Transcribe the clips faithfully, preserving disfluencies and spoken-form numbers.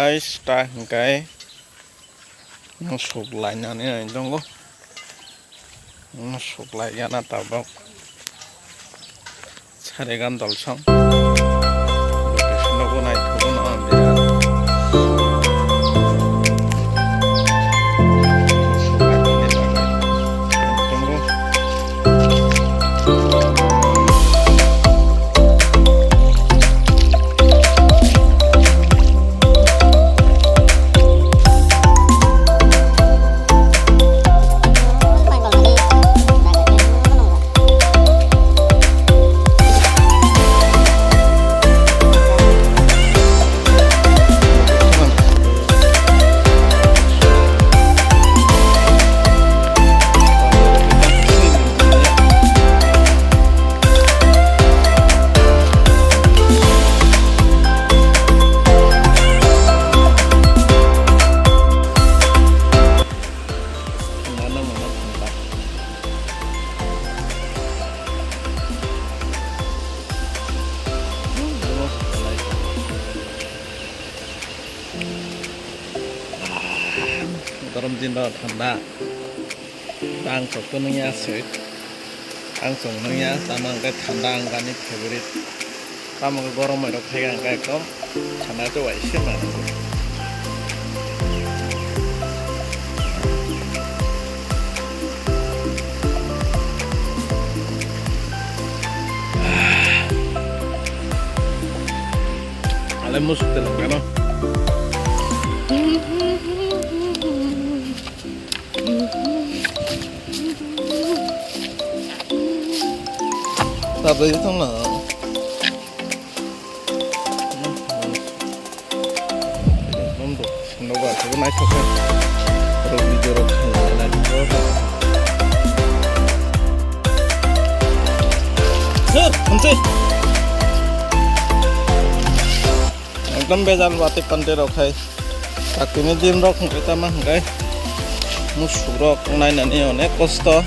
Guys, ta hwnkhe nwng suklainani tongo. Nwng suklaigana tabuk. Sarigan dolsong. Location nogo naithogo no ang birat. Gorom din rok thanda. Ang chok to nung ya se. Ang chok nung ya, tamo hwnkhe thanda ang ani favorite. Tamo hwnkhe gorom mai rok phai ang khe ekdom thanda to wai se ma. Ale musuk te lang ano. Tablet tong na. Nogo aswk naithok khe. Rok video rok khaina naithok. Sir, hamsi. Ekdom bejal watwi pante rok hai. Takini din rok hwnkhe tamo hwnkhe musuk rok nainani onek kosto.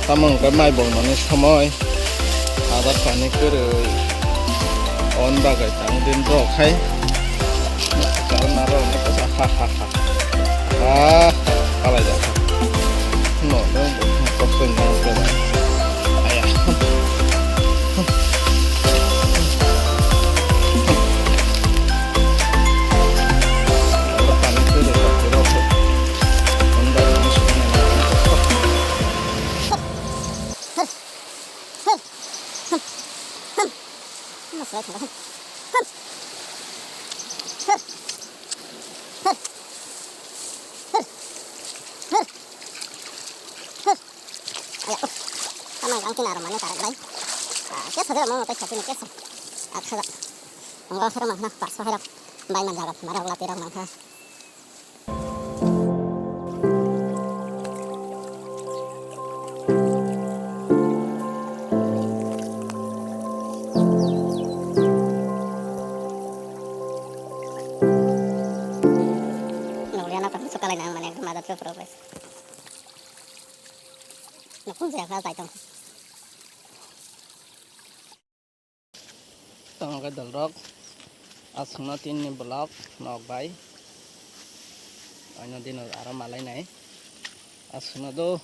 Tamo hwnkhe mai bolmani somoi. Adar pani kwrwi. On bagwi tang din rok hai. Musuk rok naro onek kosto. Ha ha ha. Ah, palai jak. No, no, no, no, no, no, no, no, no. Aya. Aya, tamo ang kina aro mane tarak bai. Ah, kesa de mo tai sakini kesa. Akha. Ang khe rok mangna paso hai rok. Bai man jaga mara ula tirok mangkha. Nokliana kami sukalai nang mane madat ke progress. Nokong jaya kha jai tong. Tamo khe dolrok aswkno tinni vlog nok bai. Oino dino aro malai nai. Aswkno do